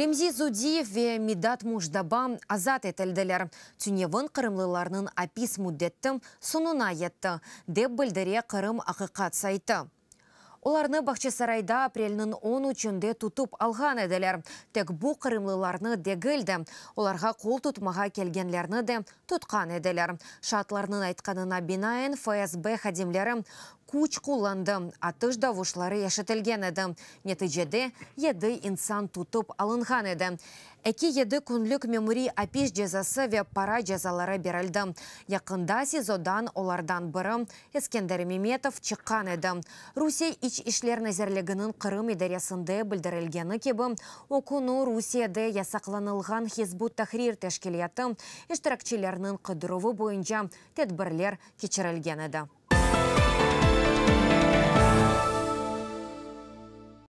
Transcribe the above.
Remzi Zudiyev ve Midat Mujdaban azat etildiler. Tünevin qırımlılarnıñ apis müddeti soñuna yetti, dep bildire Qırım. Aqiqat saytı. Olarnı Bağçasarayda aprelniñ 13-ünde tutıp alğan ediler. Tek bu qırımlılarnı degil de, olarğa qol tutmağa kelgenlerni de tutqan ediler. Şaatlarnıñ aytqanına binaen, FSB hadimleri küç qullandı, atış davuşları eşitilgen edi. Neticede yedi insan tutıp alınğan edi. 2 7 künlük memuriy apis cezası ve para cezaları berildi. Yaqında SİZOdan olardan biri, Eskender Memetov, çıqqan edi. Rusiye İç işler nazirliginiñ Qırım idaresinde bildirilgeni kibi, o künü Rusiyede yasaqlanılğan Hizb ut-Tahrir teşkilâtı iştirakçileriniñ qıdıruvı boyunca tedbirler keçirilgen edi.